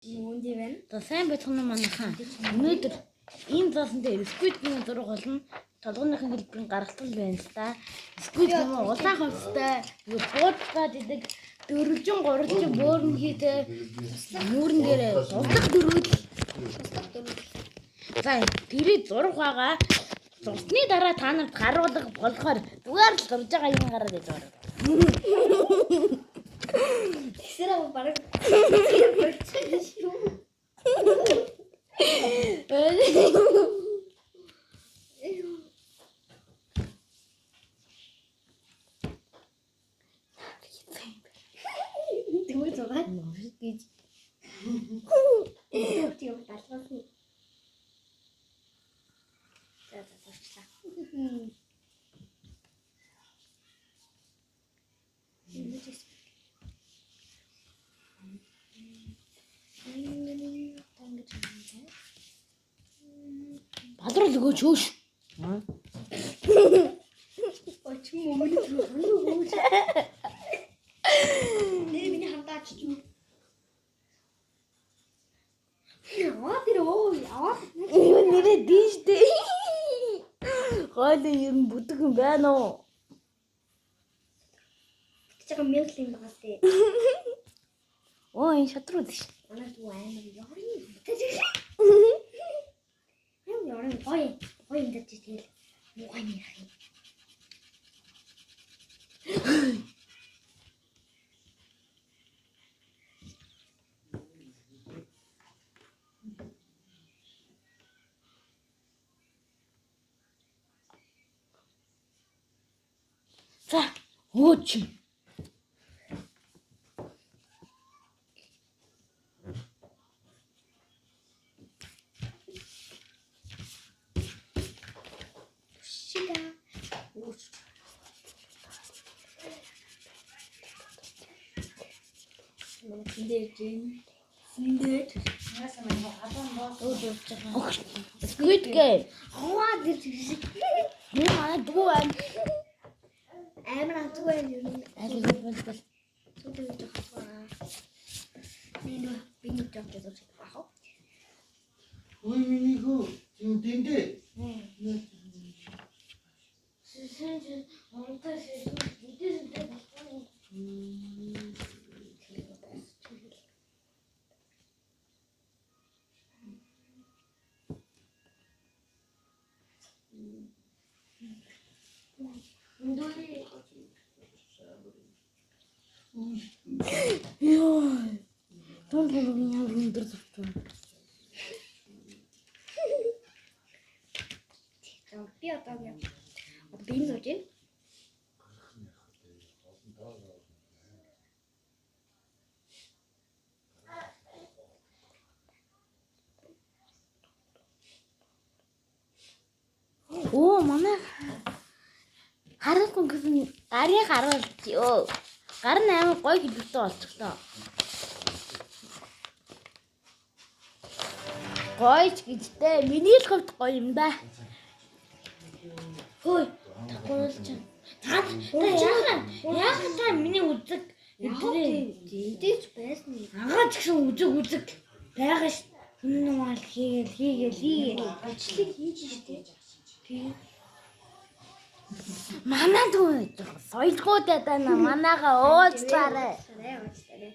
Үүндий байна. За сайн байцгаана уу манайхан. Өнөөдөр ийм зоолон дээр Squid Game зураг болно. Толгойнхын хэлбэрийн гаргалтал байна л да. Squid Game улаан хувцастай, тэгээд буудлаад идэг дөрвөлжин гурвалжин бөөрн хийтэй нүүрэн дээр дурлах дөрвөл. Туслах дөрөв. За тэрийг зурх байгаа. Зурсны дараа та нарт харуулга болохоор зүгээр л зурж байгаа юм гараад иж байгаа. Тэгсээр бараг болчихсон шүү. Тэгмээ зураад гэж. Тийм далгасан. За за зурчлаа. Балруул өгөөч хөөш. Очин өмнө өгөөч. Нэр миний хамтаач юм. Яа тэр өө яа. Юу нэрээ дийжтэй. Гойлон ер нь бүдэг юм байна уу? Чага мэлэн байгаас тээ. Оо энэ шатрууд ш. Манай дүү амар ёрын бүтэж. Юм ёрын гоё гоё юм дэж тэгэл муухай юм яах юм. За өөч. Шида. Ууч. Манай тэндээ жин. Тэндээ. Squid Game. Хаа тэр чиг. Миний манай дүү байна. Амар хатгүй байна юм. Аль бол Зүг зүг хатгаа. Би нөө би нэг жоо жоо авах уу? Ой миний хөө тийм дэндээ. Йоо. Тун тун ямар өндөр зурч байна. За би одоо яг одоо би энэ зурж байна. Оо манай харуулсан гэсэн гарын харуулж ёо. Гар нь амар гоё хэлбэртэй болчихлоо. Гоё ч гэжтэй. Миний л хувьд гоё юм да. Хөөе, тагуулж. Та та яахан яахан та миний үзэг эдрээ Дийдэж байсан юм. агаа ч гэсэн үзэг үзэг байгаа ш. Өмнө нь мал хийгээл хийгээл хийгээл. Ажлыг хийж штэ. Манай дүү соёлгоо дадана манайха ууцлаарай. Уучлаарай, уучлаарай.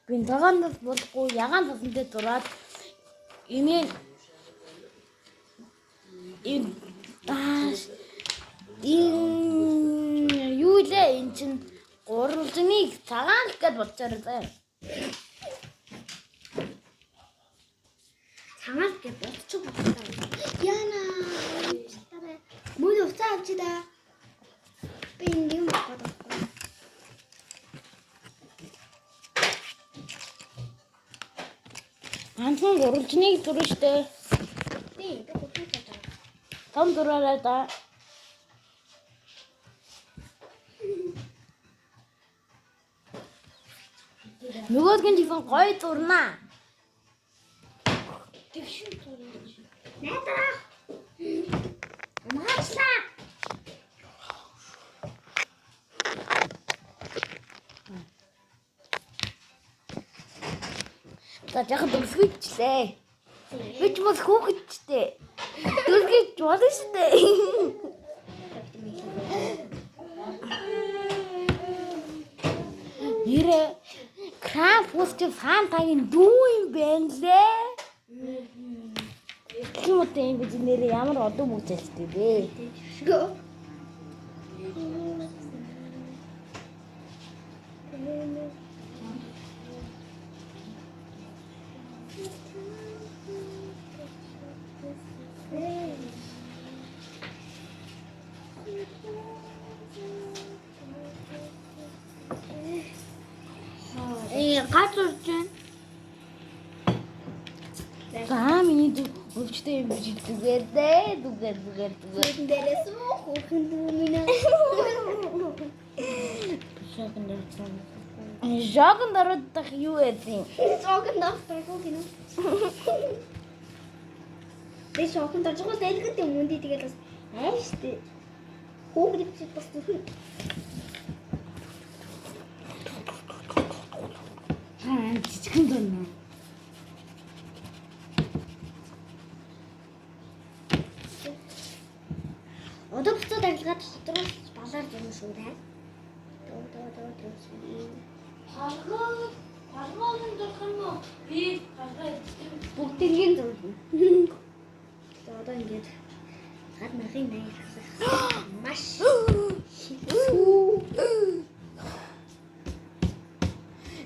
Би цагаан тас болохгүй ягаан тасан дээр зураад энэ энэ тааш энэ юу лээ эн чин гурвалжныг цагаан л гэж бодчоор заяа. Цагаан гэж бодчих бодлоо. Яна. Уучлаарай. Мөн уцаа авчи да. Би энэ юм авах гэдэг. Ганцхан гурвалжныг зурна штэ. Би ингэ гутал байгаа. Том зураарай да. Нөгөөх нь жихэн гоё зурнаа. Тэгшин зурж. Найдаа. Умаачлаа. За жаахан дүрсгийчлээ. Би ч бас хүүхэдчтэй. Дүрсгийч болно шүү дээ. Нэрэ Крампус ч Сантагийн дүү юм байна лээ. Тийм үү юм би нэрэ ямар одон мөчөлтэй бэ? Гөө. Гац урж байна. За миний дүү өвчтэй юм биш зүгээр дээ. Зүгээр зүгээр зүгээр. Зүрхэн дээрээс хүүхэн дүү минь. Шогон дөрвөн. Шогон дөрвөн юу байсан? Шогон доргоо гинэ. Би шогон доргоо дэлгэт юм үндэ тэгэл бас ааш штэ. Хүүхэн чи бас зүрхэн. Аа жижигэн дөрнө. Одоо буцаад арилгаад хотроос балаар зурна шүү дээ. Дөө дөө дөө дөө. Толгой толгойн зурх юм уу? Би толгой Бүгднийг зурна. За одоо ингээд гад махын найрах. Маш хэцүү.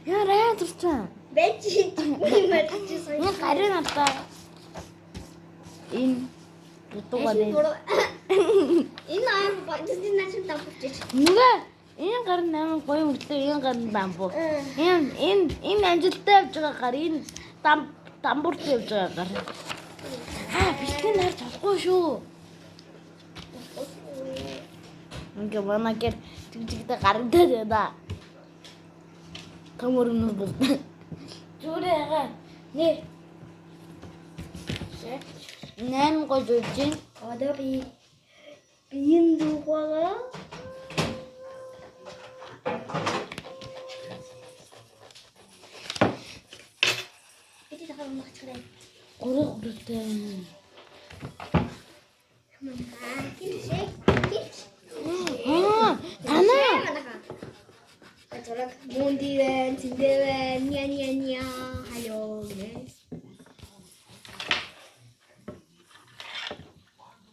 Яа раа зурчаа. Бэж мэрч сая. Энэ гарын надаа энэ дутуугаа нэ. Энэ аим багцны начин давхарч. Нүгэ энэ гар амар гоё мөрлөө энэ гар нь дамбуу. Энэ энэ энэ амжилттай явж байгаа гар энэ дам дамбуурт явж байгаа гар. Аа бэлтгэн харж болохгүй шүү. Ингээ манай гэр жигжигдэ гарагдаад байна. Том өрнө бол. Зүрээ яга. Нэ. 8 гол зурж байна. Одоо би биеийн зүгээрээ би дахиад өмгөж 3 гурвтай. хараа. Аа, танаа. Зураг мөнди байна, зэндэ байна, ня ня ня хаёо гэнэ.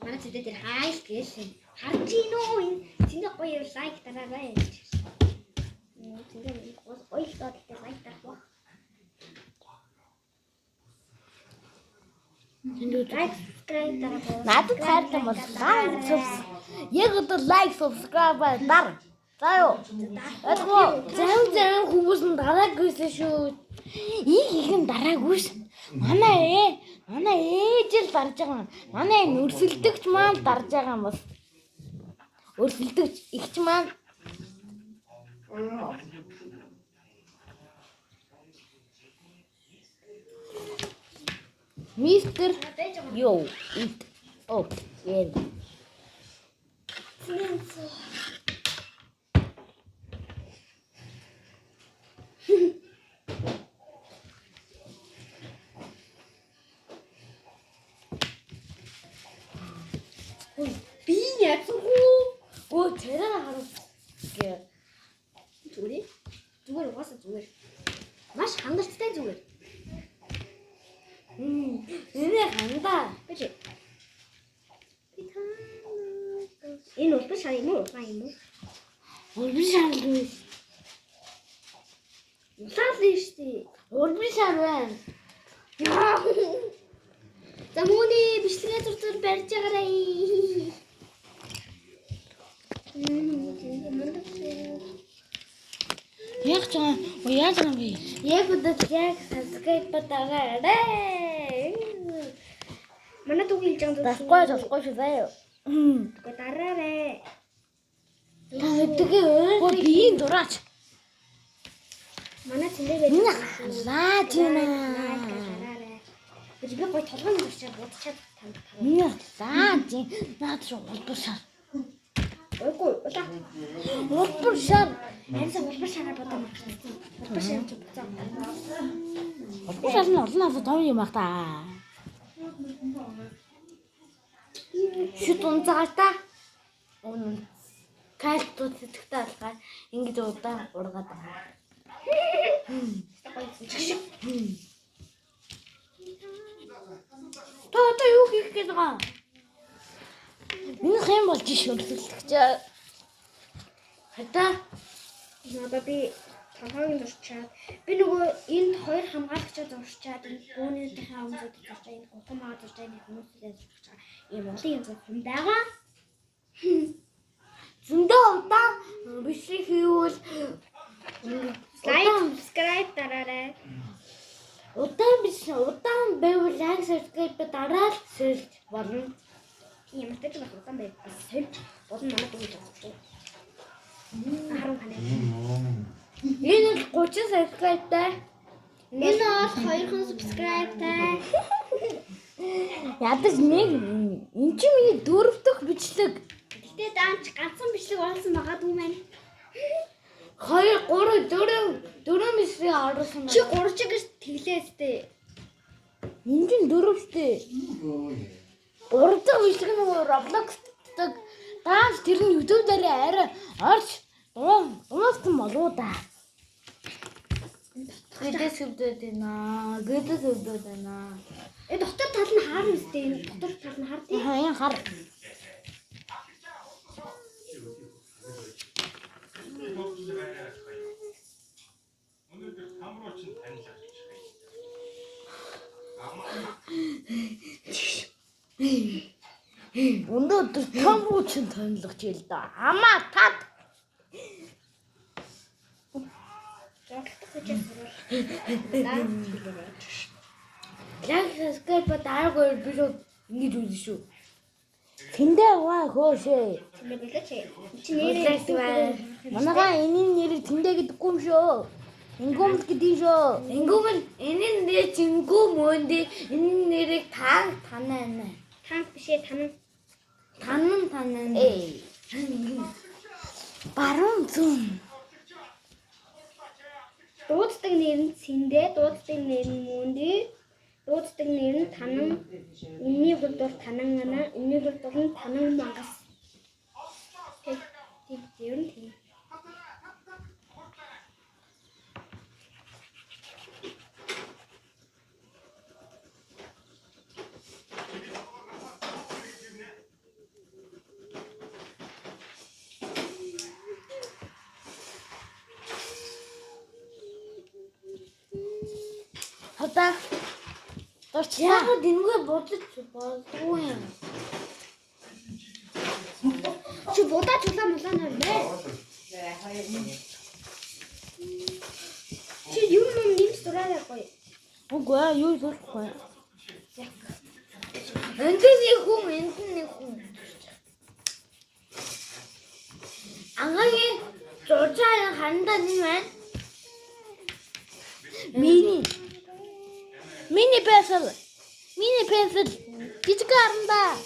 Манай зэндэ дээр хайл гэлээ. Харж гин үү энэ зэндэ гоё лайк дараарай гэж. Зэндэ гоё л лайк дарах ба. Лайк subscribe дарах. Надад хайрлаа бол лайк subscribe. Яг одоо лайк subscribe дар. За юу. Ойлгоо. Зарим зарим хүмүүс нь дараагүйсэн шүү. Их их нь дараагүйс. Манай ээ, манай ээж л дарж байгаа юм. Манай энэ өрсөлдөгч маань дарж байгаа юм бас. Өрсөлдөгч ихч маань Мистер Йо it oh yeah. Би яцгүй. Өө тэрэг харав. Гэ. Зүгээр. Зүгээр угаасаа зүгээр. Маш хангалттай зүгээр. Энэ хандаа. Бич. Энэ улбан шар юм уу? Улаан юм уу? Улбан шар л биш. Улаан л шүү дээ. Улбан шар байна. Яа. За мууны бичлэгээ зур зур барьж байгаарай. Яг ч юм уу яаж юм бэ? Яг одоо яг subscribe дараарай. Манай дүү хэлж байгаа юм. Болохгүй болохгүй шүү заяа. Үгүй дараарай. Та өдгөө өө биеийн дураач. Манай цэндэ байж Энэ халаа чина. Дараарай. Би би гой толгойн зурчаад будчаад танд тань. Миний халаа чи наад шиг улбан шар. Үгүй Улаан. Улбар шар. Анса улбар шараар бодоо магшсан. Улбар шар чи буцаа. Улбар шар нь олон нас том юм ах та. Шүт унцаагаа та. Үнэн. Кайл тут сэтгэхтэй алгаа ингэж удаан ургаад байгаа. Та одоо юу хийх гээд байгаа? Миний хэм болж иш өрсөлдөгч. Хата Одоо би толгойн зурчаад би нөгөө энд хоёр хамгаалагчаа зурчаад энэ бөөнийхээ хүмүүсүүд зурчаад энэ гутан маа зурчаад энэ хүмүүсээ зурчаад ийм олон юм зурсан байгаа. Зөндөө удаан бичлэг хийвэл Like, subscribe дараарай. Удаан биш удаан байвал like subscribe дараад сольж болно. Тийм ямар ч байх удаан байв. Бас сольж болно манай дүү гэж байна. Харин ханаа. Энэ бол 30 subscribe-тай. Энэ бол 2хан subscribe-тай. Ядаж нэг эн чинь миний дөрөв дэх бичлэг. Гэтэ даанч ганцхан бичлэг олсон байгаа дүү маань. 2 3 4 4 бичлэг оруулсан Чи байна. 3 чиг гэж тэглээстэй. Энэ чинь дөрөвтэй. Гурав дахь бичлэг нь Roblox-даг. Даанч тэр нь YouTube дээр арай орж дууссан болов да. Гэдэс өвдөд байна. Гэдэс өвдөд байна. Э дотор тал нь хаар үстэй. Энэ дотор тал нь хаар тий. Аа энэ хар. Өнөөдөр там руу чинь танилгачих юм. Өнөөдөр том руу чинь тонилгож ил да. Амаа тат. Зурлах гэж сурвал. Лайк хийгээрэй. Лайк subscribe дараагүй би шууд ингэж үзнэ шүү. Тэндээ ваа хөөшөө. Тэндээ билээ чи. Чи нэрээ Манайхаа энийн нэрийг тэндээ гэдэггүй юм шүү. Ингүүм л гэдэг юм шүү. Ингүүм нь энийн нэр чингүү мөндөө энэ нэрийг таан танаа нэ. Танк биш ээ танан. Танан танаа нэ. Баруун зүүн. Дууддаг нэр нь Сэндэ, дууддаг нэр нь Мөндөө, дууддаг нэр нь Танан. Энэний хувьд бол Танан ана, энэний хувьд бол Танан мангас. Тэг тийм ер нь тийм. Одоо Дурч яг энэгээ бодож болдгүй юм. Чи будаа чулаа мулаа нэр. Чи юм юм нэмж дураарай гоё. Үгүй ээ, юу зурхгүй. Энд нэг хүн, энд нэг хүн. Ангагийн зуржаа хандаа нэг байна. Миний Миний pencil. Миний pencil. Жижиг харандаа.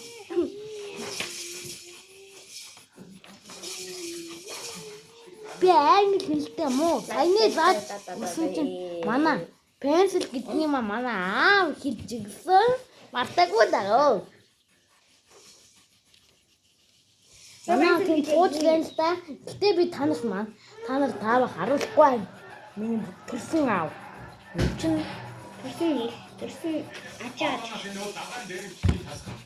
Би англи хэлтэй муу. Саяны зааж өгсөн чинь манай pencil гэдэг юм а манай аав хэлж өгсөн. Мартаагүй даа. Манай тийм пуучлаа л да. Гэтэ би танах маань та нар таавах харуулахгүй байна. Миний төрсөн аав. Энд чинь Төрсөн их, төрсөн ачаа ачаа. Дагаан дээрэмчний тасгал.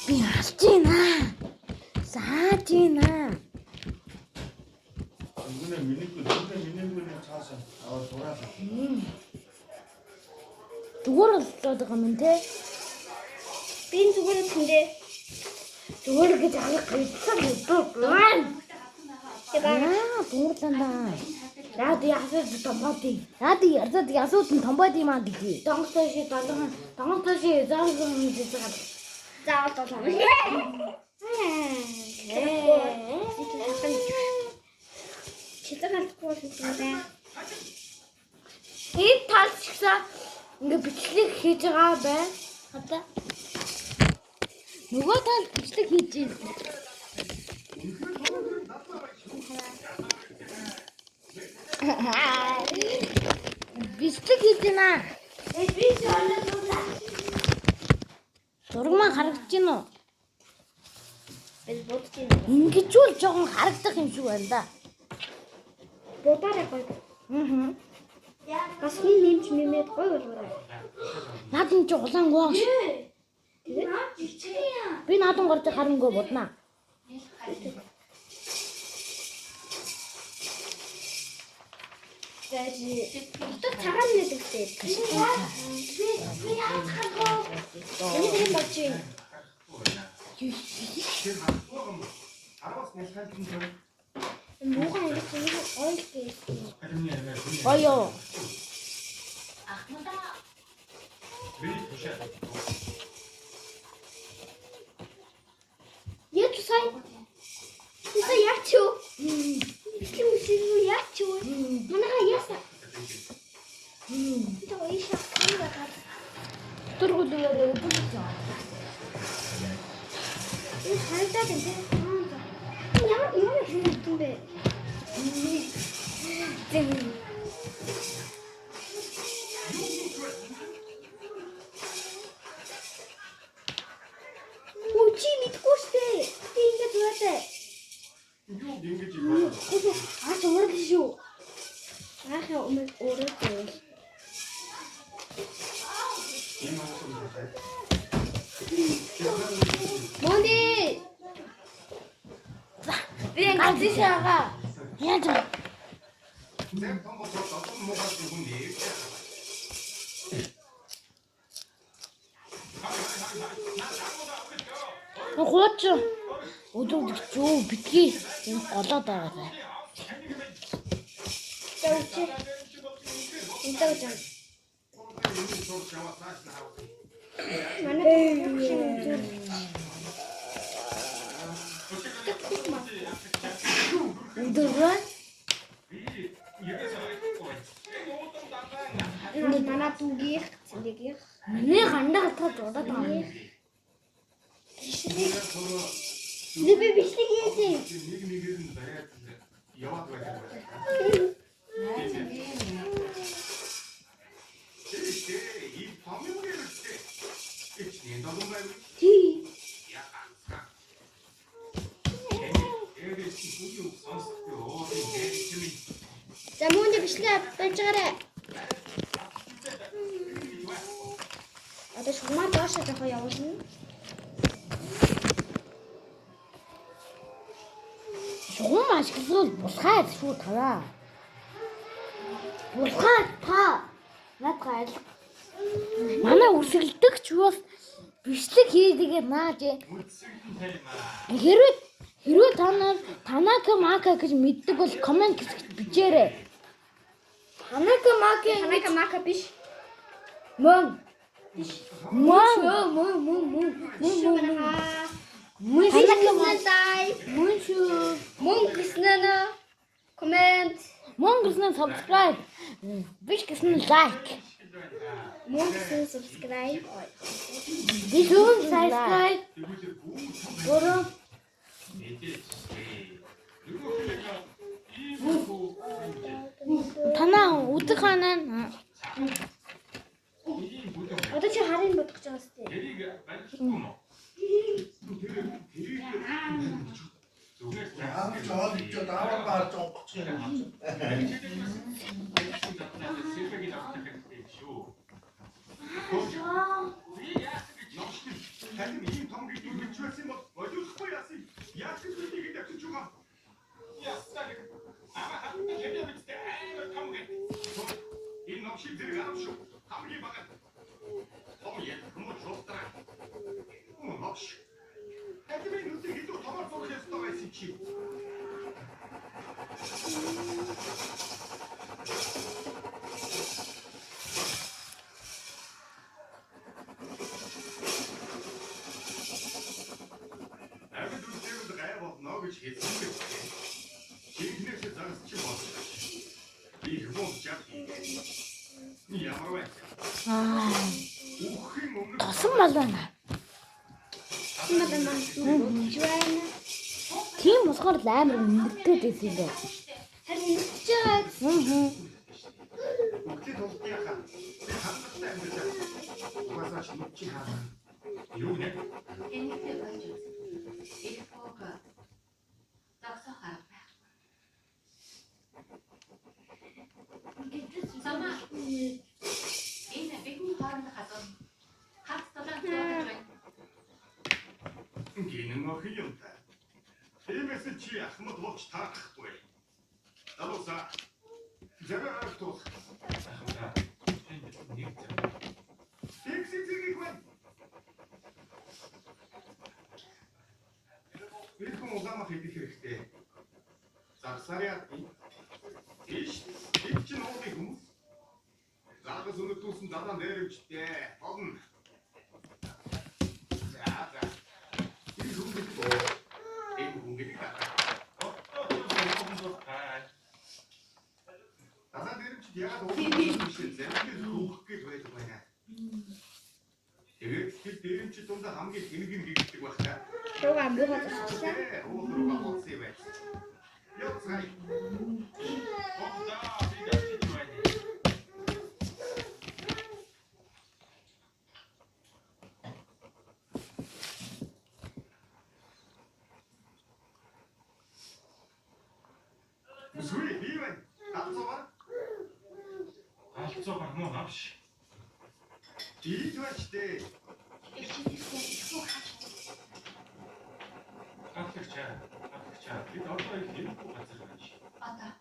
Би алж гинэ. Зааж гинэ. Нүгнэ минийгүй, нүгнэ минийгүй нэг цаасаа аваад дураалаа. Зүгээр болоод байгаа юм те. Би энэ зүгээр тэндээ Зүгээр гэж алга гэсэн юм. тэг баг. Аа, дуурлаа. Яад ясаад томбоод. Яад ясаад ясууд нь томбоод юм аа гэж. Донгосоо ши долоон донгосоо ши заасан юм гэж байгаа. Заавал долоон. Чизэг алдахгүй бол юм байна. Энэ тал чигсаа Ингээ бичлэг хийж байгаа байна. Одоо нөгөө тал бичлэг хийж байна. Бичлэг хийж байна. Би шоолоо. Зураг маань харагдаж байна уу? Би бодож байна. Ингэж үл жоохон харагдах юм шиг байна да. Будаарай гоё. Аа. Бас хүн нэмж нэмээд гоё болгоорой. Наад нь чи улаан гоо. Би наадам гарч харангүй буднаа. Дотор цагаан нэдэг дээ. Би яаж харах вэ? Энэ юм болж байна. Тэр хатгууг юм. Араас нэлхэлтэн тэр Мууган ингэж нэг ойл гэсэн. алюминий амиа. Гоё. Би тушаа. Яаж сая? Сая яач юу? Бичлэг үсэрүү яач юу? Манайха яасан? Тэр оёшаа камера гар. Дөргөлөөр өдөрч байгаа. Энэ харагдаад байна тийм. Ямар ямар юм юм бэ? Үу чи мэдгүй штэ. Би ингэ зураатай. Юу ингэж юм бэ? Аач уурал шүү. Аахаа өмнө уурал байвал. Энэ юм байна. Мони. Би ингэж байгаа. Яаж вэ? Зэм том босоо одоо муугаас хүн нэр. Хууч өдөр юу битгий юм голоод байгаа. За үчи. Энтэй гэж. Манай шиг үзүүр. Өдөргөө Энэ манай дүүгийнх, цэндэгийнх. миний гандаа хатгаад удаад байгаа юм. Нэг би бичлэг хийсэн. Нэг нэгээр нь бариад яваад байдаг байна. Тэ 이 범용을 때 이 너무 Тий. За мөн бичлэг болж байгаарай. Одоо шугамар доошоо жоохон явуулна. Шугам ашиглавал булхай шүү таваа. Булхай та наадгаа аль. Манай үрсгэлдэгч бас бичлэг хийдгээр нааж. Хэрвээ та нар Танака Мака гэж мэддэг бол коммент хэсэгт бичээрэй. Танака Мака Танака мака биш. мөн мөн мөн мөн мөн мөн мөн мөн Танака лайк, мөн шүү. мөн гэснээр коммент, Мөн гэсэн нь subscribe биш гэсэн нь like. мөн гэсэн subscribe. Биш subscribe. Гурав танаа үдэх ханаа Одоо чи харын бодох гэж байгаа сте. Аа жоо жоо даваа гарч онгоц юм. Чи. Амьд үлдэвэл гай болно гэж хэлсэн байх. Жинхнээс загас чи болсон. Их бомж яа. Ямар вэ? Аа, Үхэхийн өмнө тосон мал байна. Тосон мал маань зүг байна. Тийм болохоор л амар өндөртэй байсан юм байна. Харин өндөрч байгаа. Аа. үхлийн тулд яхаа. Би хангалттай амьдарч байгаа. Угаасаа ч нүд чи хаана. Юу нэ? Тэнийхээ болж үзсэн. Их бог зогсох арга байхгүй. Самаа энэ бидний хоорондох асуулт хац дулаан зуудаж байна. Гинэн охин юм та. Тиймээс чи ахмад болж таахгүй. Залуусаа. Зэрэг аргатух. Ахмадаа тэнд нэг зам. Тэгсэн зэрэг байна. Би хүн улаамах идэх хэрэгтэй. Зарсаар яа. Тийш. Бид чинь уулын хүмүүс. Загас өнөдөөсөн залаан дээрвчтэй. Болно. За за. Энэ хүн гэдэг оо. Энэ хүн гэдэг даа. Одоо ч юм уу Залаан дээрвчд яагаад уулын хүмүүс биш вэ? Зарим нь хөөх гэж байдаг байна. Тэгээд тэр дээрвчд дундаа хамгийн тэнэг нь гэгдэг байх та. Руугаа муухай зурчихлаа. Уул руугаа болсон юм байна. Явцгаая. Одоо би очиж байна. Үгүй би байна. Галзуу ба. Галзуу баг муу навш. Ийж байж тээ. Их чинэртэй их бог хач Галагчаа, галагчаа. Бид одоо их хэрэггүй газар байна. одоо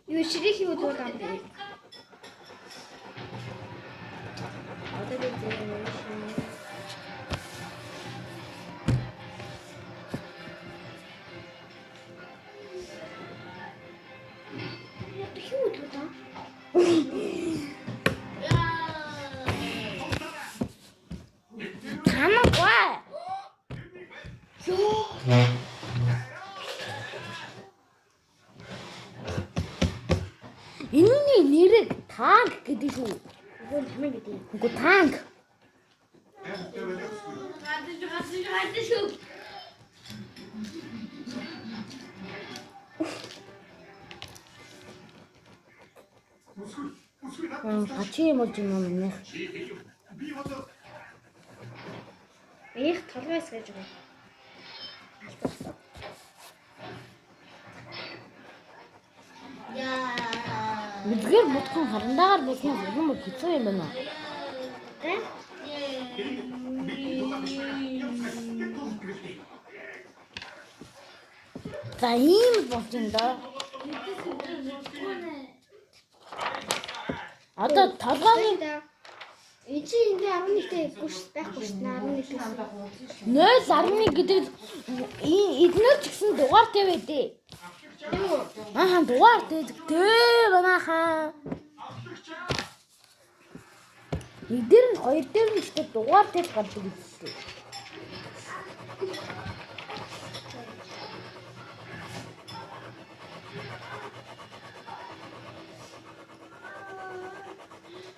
Юу ширэх юу дуу юм бэ? Одоо би зээ. Яг юу дуу даа? Танаагүй. Йоо. Энэний нэрийг танк гэдэг шүү. Үгүй тамаа гэдэг. Үгүй танк. Амьтай байлаа. Гадаж шүү. Үсгүй. Үсгүй надад. Хачин юм болж юм уу минийх? Чи юм. Би одоо Минийх толгой эсгэж байгаа. Алдсан. Мэдгээр бодхон харандаагаар бодсон юм уу хэцүү юм байна. Э? энэ бидний дулаан биш байна. Явцгаая. Яг тулд гэлээ. За ийм л болж юм да. Одоо толгойн Энд чи ингээ 11-тэй гүш байхгүй шүү дээ. 11-ээс. 0.1 гэдэг эднэр ч гэсэн дугаартай байдээ. Тийм үү? Ааха дугаартай дээ манайхаа. Нэг дээр нь хоёр дээр нь ихтэй дугаартай л гардаг гэсэн.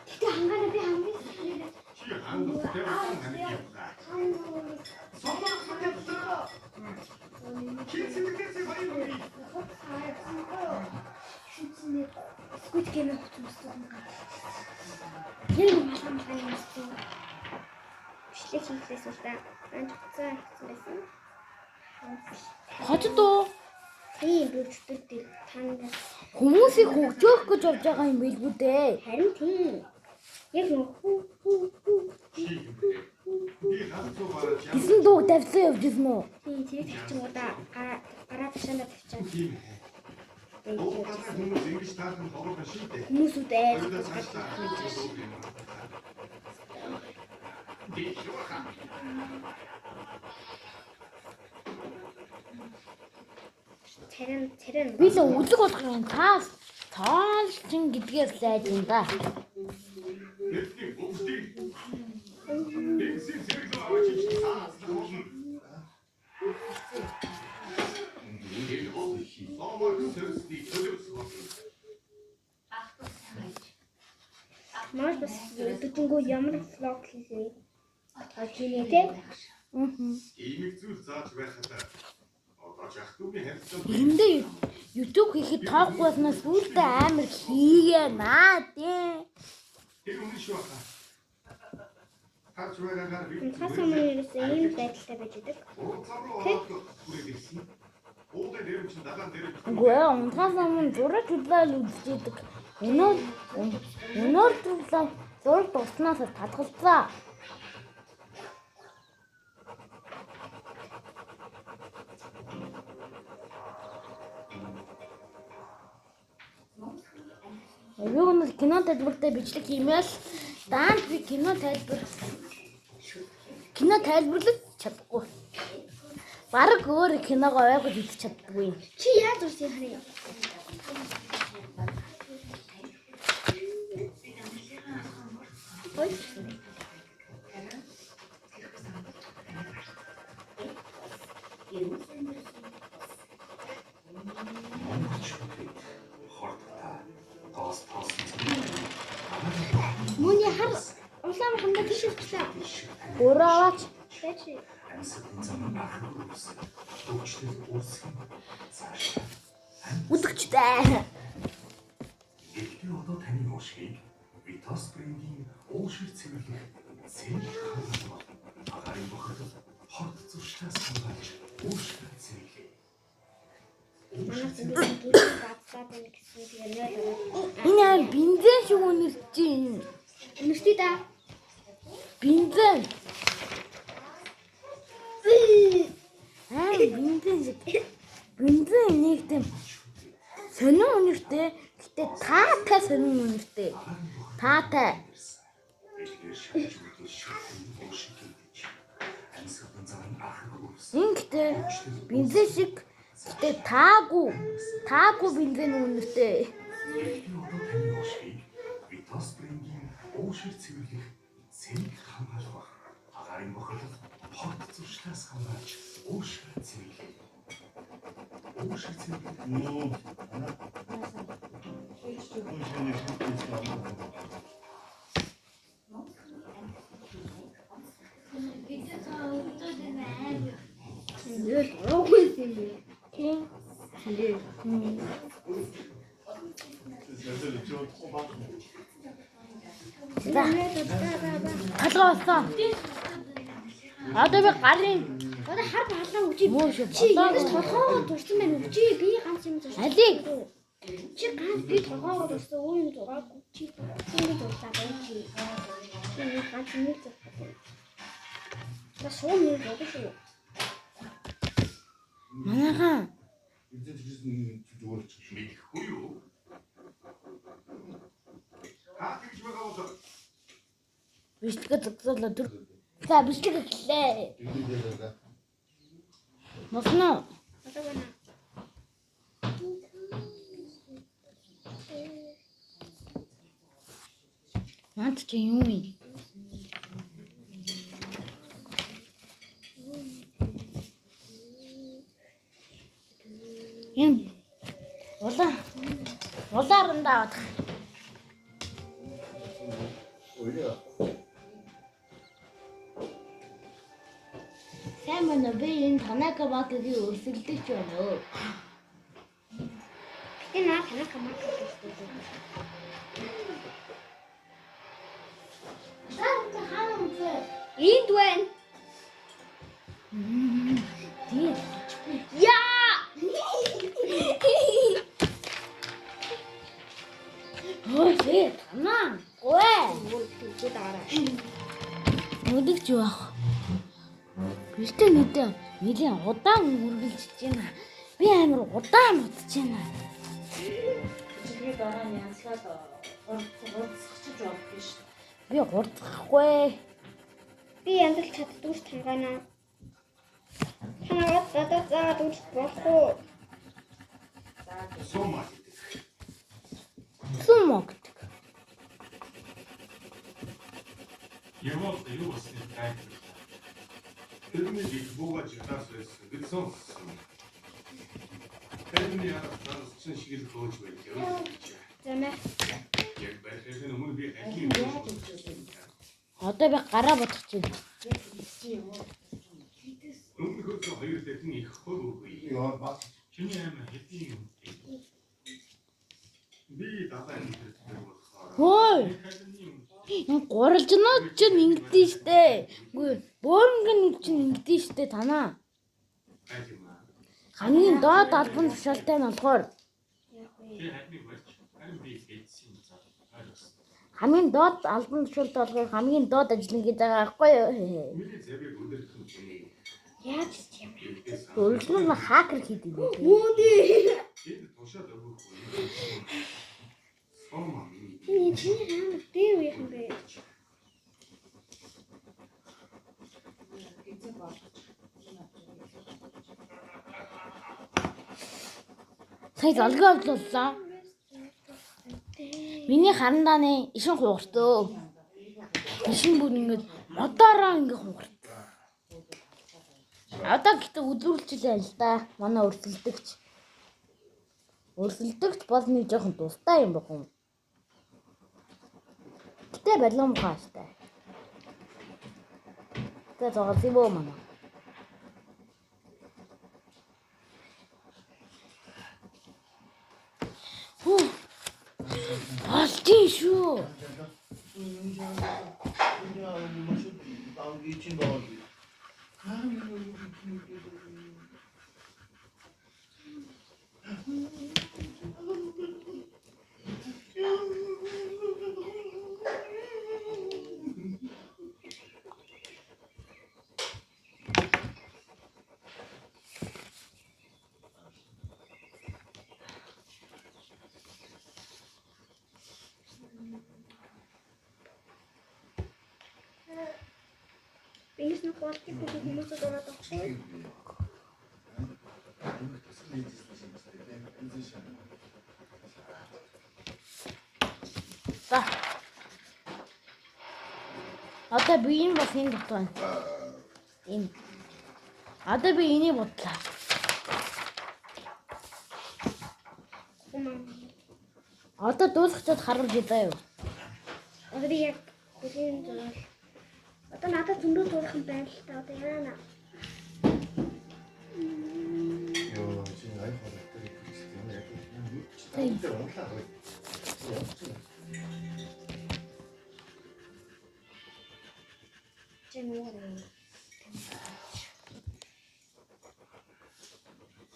Гэтэ хангаана би хамгийн сүүлээр Чи хангалттай удаан хамт явлаа. Сомор хатаа. Чи сэтгэлээсээ баяр хүргэе. Squid Game хувцас юм гад. Тэр малгай малгай юмсан. Бичлэг хийхээс л та анч хуцаа хийсэн байсан. Хотод уу Тийм би өчтөр дээр танд хүмүүсийг хөгжөөх гэж явж байгаа юм билгүү дээ. харин тийм. Яг нэг хүү хүү хүү Чи юм бэ? Би галзуу бараж яа. Гисэн дүү тавьсан явж исэн үү? тийм тэр тавчингуудаа гараа гараа ташаандаа тавьчаад Тийм ээ. Уул газар хүмүүс ингэж таархан ховорхон шийдэ. хүмүүсүүд айл Хоёулаа цаашдаа юм. Би шуурхаа. царин царин Би л үлэг болох юм таас таалчин гэдгээс лайж юм да. Бидний бүгдийг Тэгсэн зэрэг аваач цааслах болно. Энэ бол Сомор сөрсний төлөвс болно. ах дүү сайн байж. Маш бас өдөржингөө ямар влог хийх вэ? Батгаж хийнэ те. Иймэг зүйл зааж байхад одоо ч ах дүүгийн харилцаа Эрэндээ YouTube хийхэд тоохгүй болноос сүүлдээ амар хийгээ наа тий. Тэр үнэн шүү хаа. Харж байгаагаар би Унтахаас өмнө ерөөсөө ийм байдалтай байж идэг. Уур зам руу ороод хүрээд ирсэн. Уулын дээрэмч далайн дээрэмч Үгүй унтахаас өмнө зураг төлөөл үзчихдэг. Өнөөр төлөө зураг дурснаас татгалцаа. Юу нэг кино тайлбартай бичлэг хиймэл даанд би кино тайлбар кино тайлбарлаж чадахгүй. Бараг өөр киногоо ойлгож үзэж чаддаггүй. Чи яаж урсын харъя? Ой. Монголчуудыг хордогтой тоос тоос Мөний хар улаан хандаа тийш өчлөө. Өөрөө аваач. Байж. Амьсгалын зам ахыг үүсгэх хөгжлөл үүсгэх цааш. Үдгчтэй. Гэхдээ одоо таны уушгийг Vitas брендийн уушиг цэвэрлэх цэвэр хангал агарын бохирдол хорт зуршлаас хамгаалж уушиг цэвэрлэе. Манай зүрх гэрээ бацаад байна гэсэн тэгээ нойл. Энэ аим бензин шиг үнэрч чинь. Үнэртий да. Бензин. Аим бензин шиг. Бензин нэг тийм сонин үнэртэй. Гэтэ таатай сонин үнэртэй. Таатай. Эдгээр шавжуудын шүтэн уушиг гэдэг. Амьсгалын зам ахыг үүсгэх Энэ гэтэ бензин шиг гэтэ таагүй. Таагүй бензин үнэртэй. Гэхдээ одоо таны уушгийг Vitas брендийн уушиг цэвэрлэх цэвэр хамгаалах агарын бохирдол хорт зуршлаас хамгаалж уушиг цэвэрлэе. Уушиг цэвэрлэх Нөө. Уушиг шүтэн. Нойл уугүй юм бэ. Тийм. За. За. Толгой болсон. Одоо би гарын Одоо хар балаа үжи. Муу шүү, Чи болоо. янз толгоогоо дурсан байна үжи. Би ганц юм зурсан. Алиг. Чи ганц би толгоогоо дурсан өөр юм зураагүй. Чи чи нэг зурлаа байна чи. Чи нэг ганц нэг зурсан. За шуун нэг зурдаг шүү. Манайхан Эзэн чигсэн зүгээр ч шүү. Мэдэхгүй юу? Та тэгж байгаа бол бичлэгээ зогсоолоо түр. За бичлэг эхэллээ. Тэгээд яа. Болсон уу? Одоо байна. Наад чи юу юм? Энэ улаан улаарандаа авах. Оё. Сайн байна уу? Би энэ Танака Макигийн өрсөлдөгч байна уу? Гэтэ наа танаа камер гэсэн. Энд байна. Тийм. Яа! Өө тэ танаа. Гүй. Үгүй дараа. Өдөгч юу ах? Бэлтэ мэдээ нэлийн удаан үргэлжлэж байна. Би амар удаан бодож байна. Би дараа нь янзлаад гурцсагч болдго шүү. Би гурцахгүй. Би янзлж чаддгүй ш тангаана. Тангаад надад заагаад өгч болохгүй. Сума гэдэг. Сумо гэдэг. Яваад юу болсныг гайхав. Тэрний их бууга жигнаас байсан гэж сонссон. Тэрний арга чинь шиг л хөөж байлаа. За мэ. Яг барих дахихын өмнө би аль Яаж үзүүлэх вэ? Одоо би гараа бодох чинь. Яг хэлсэн юм уу? Өмнөхөөс хоёр дахин их хувь үгүй. Яа бас Чиний аим хэдийн юм бэ? Би далайн нэртэй болохоор Хөөе. халины юм. Энэ гурилжнууд чинь ингэдэж штэ. Үгүй бөөрөнгөн чинь ингэдэж штэ танаа. Аль юм аа? Хамгийн доод албан тушаалтай нь болохоор Яг вэ. Чи харныг болж харин би эдсийн зав ойлгосон. хамгийн доод албан тушаалтай болохоор хамгийн доод ажиллана гэж байгаа байхгүй юу? Миний завийг өдөртөн чиний. Яаж ч юм. Гурилжнууд нь хакер хийдэг юм. Мөнди. Энд тушаал өгөхгүй. Сома миний. Миний чиний амар дэв юм бэ? Эзэн болгож. Энэ Сая золгоо оллоо. Миний харандааны ишин хугартөө. Ишин бүр ингэж модоороо ингэ хугарт. Одоо гэхдээ үзүүрлжлээ л да. Манай өрсөлдөгч. Өрсөлдөгч бол нэг жоохон дустай юм баг юм. Гэтэ балиун хааштай. За зоос юм уу манай. Хүү. Болчих шүү. Бингис нэг хуултыг бүх хүмүүсд ороод авахгүй. За. Одоо би энэ бас энэ дотор байна. Энэ. Одоо би энийг бодлаа. Хүмэн. Одоо дуусгачаад харуулж заа юу. Одоо би яг хөлийн зураг. Одоо надад зөндөө зурах юм байна л та. Одоо яана. Йоо чи аяг хоолтой юм яг юм. Тэр унлаа гоё. Чи муу юм.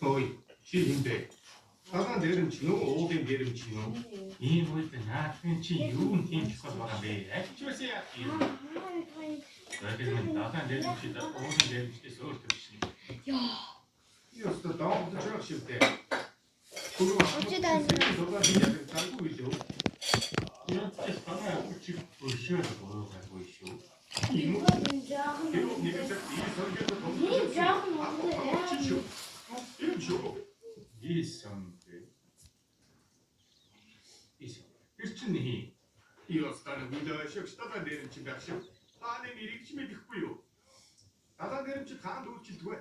Ой, чи хин бэ? Далайн дээрэмч нөө, уулын дээрэмч нөө. Ийм үед наадмын чи юу юм тийм чухал байгаа юм бэ? Аль ч байсан яах юм? Тэгэхэд минь далайн дээрэмч да уулын дээрэмчдээс өөр төрсөн. Ёстой дооглож байгаа шиг дээ. Өчигдөр Дургаа би яг заргүй билүү? Яаж ч манай үчиг өшөө гоогүй шүү. Юм уу? Тэр нэг цаг би соргиод Энэ жоохон тоглож шүү. Юм шүү. Исэн бэ. Исэн. Тэр чинь хин. Ёстой нэг шиг далайн дээрэмч байх шиг. Тааны нэрийг ч мэдэхгүй юу? Далайн дээрэмч хаанд үйлчилдэг вэ?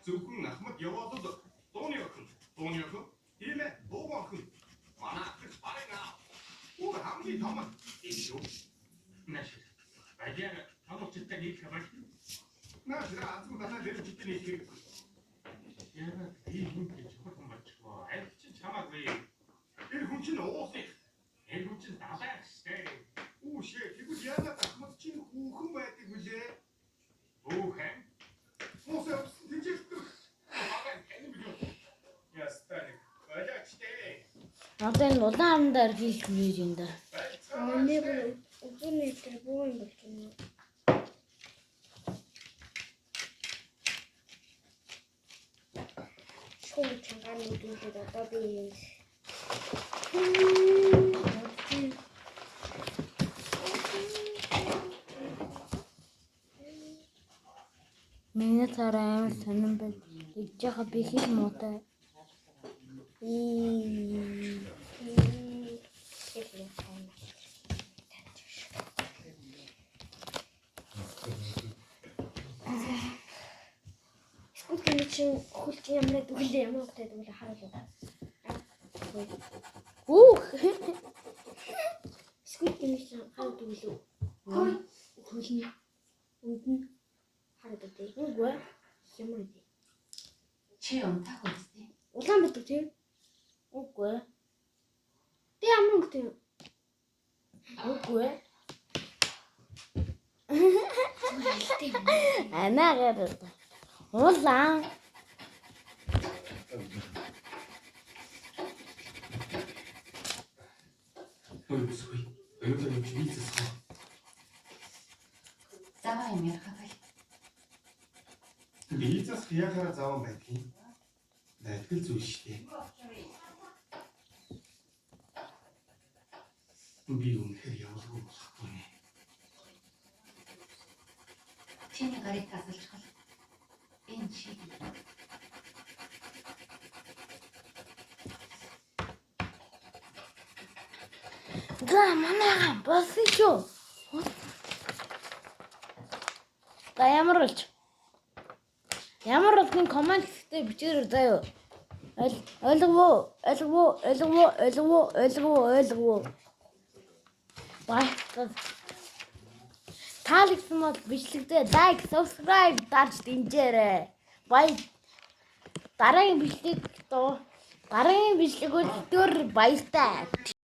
Зөвхөн Ахмад яваад л дууны охин, дууны охин, тийм ээ, дуу охин. Манай ахлах барын аа. Үр хамгийн том нь юм шүү. Наш. Баяа хамгаалалттай нийлэх байх. Наш азгүй далайн дээрэмчтэй нийлэх хэрэгтэй. Яагаад би хүн гэж чухал хүн болчихвоо. Аль чинь чамаагүй. Тэр хүн чинь уулын. Тэр хүн чинь далайн штэ. Үүшээ тэгвэл яагаад Ахмад чинь хүүхэн байдаг вүлээ? Хүүхэн? Муусаа тэнцээхтэр. Баган тань билүү. Ястаныг баяачтэй. Одоо энэ улаан амдаар хийх гэж юм да. Манай бүр өдөр нэтэр буу юм болж байна. Шууд чангаар нүдүүлээд одоо би энэ Миний царай амар сонирн байл. Игж яхаа би хэл муутай. Ии. Скут гэнэ чинь хөл чинь ямар байдаг вэ? Ямар утгатай байдаг вэ? Харуулъя. Хүүх. Squid Game чинь хараад үглөө. Хөлний үнд нь хараад үү. Үгүй. Ямар үү? Чи унтаагүй үстэй. Улаан байдаг тийм. Үгүй. Тэ ямар өнгөтэй юм? Үгүй. Анаагаар улаан. Ой, бүсгүй. Оюулаа явж би засах. Заваа юм ярих байл. Би засах яхаараа заван байдгийг. Байдаг л зүйл шүү дээ. Би үнэхээр явуулгүй болохгүй нэ. Чиний гарыг тасалчихвал энэ шиг. За манайхан болсон шүү. За ямар болж? Ямар болдгийг коммент хэсэгтээ бичээрэй заяа. Ойлгов уу? Ойлгов уу? Ойлгов уу? Ойлгов уу? Ойлгов уу? Ойлгов уу? Баярлалаа. Таалагдсан бол бичлэгдээ лайк, subscribe дарж дэмжээрэй. Баяр. Дараагийн бичлэг доо. Дараагийн бичлэг өдөр баяртай.